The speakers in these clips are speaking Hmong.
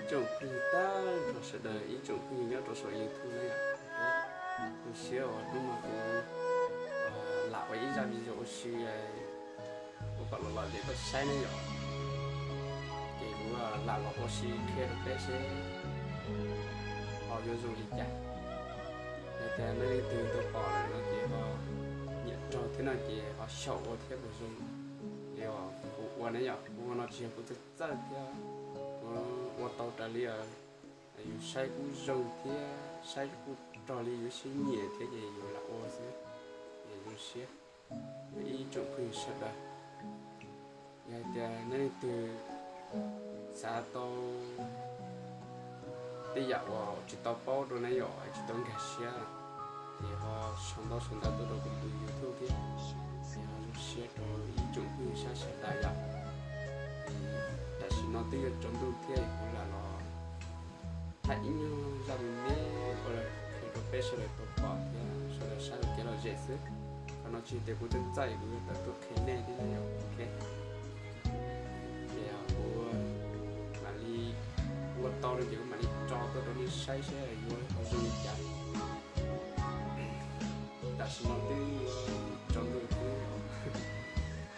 Tsoom phooj ywg tag nrho sawv daws, ib tsoom phooj ywg nyob rau saum YouTube na yom. Zoo siab uas hnub no kuv lam ua ib zaj video ua si ua kom los lom zem tuaj saib ne yom. Ces kuv lam los ua si qhia rau peb seb ho yuav zoo li cas. Yog tias nej leej twg tau pom lawm no ces ho nyiam raug thiab no ces ho xyaum ua thiab puas zoo. Yog kuv ua ne yom, kuv ua no tsis yog kuv txawj txawj thiab, kuv ua tau raws li yus saib kuj zoo thiab saib kuj raug li yus siab nyiam thiab ces yus lam ua xwb. Es zoo siab ib tsoom phooj ywg sawv daws, yog hais tias nej leej twg xav tau tej yam uas tsis tau paub rau na yom, tsis tau nkag siab, ces ho sau ntaub sau ntawv tuaj rau kuv tus YouTube thiab. Ces ho zoo siab rau ib tsoom phooj ywg sab sawv daws yom. Tam sim no twb yuav tsaus ntuj thiab kuv lam los hais ib nyuag zaj me me ua qhia rau peb sawv daws tau pom thiab sawv daws saib ua kev lom zem xwb. Qhov no tsis yog tias kuv txawj txawj, kuv yuav tawm tuaj qhia nej thiab yom. Ok, ces kuv mam li ua tau no ces kuv mam li tso tuaj rau nej saib seb yuav zoo li cas. Tam sim no twb yuav tsaus ntuj thiab,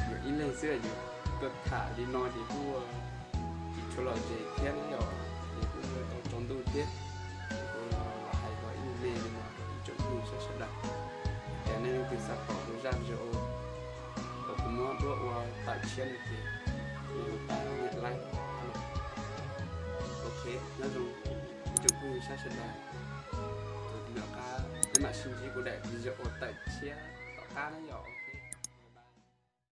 yus ib leeg xwb yus tuaj tham li no ces kuj tsis tshua lom zem thiab ne yom, ces kuj ua tau tsaus ntuj thiab. Ces kuv los hais tau ib me me li no rau ib tsoom phooj ywg sawv daws. Yog tias nej leej twg xav pom kuv zaj video uas kuv muab duab ua tawm tshiab no ces nej ho pab nias like. Ok, nyob zoo ib tsoom phooj ywg sab sawv daws, tus nram qab peb mam sib ntsib kuv daim video uas tawm tshiab tom qab na yom.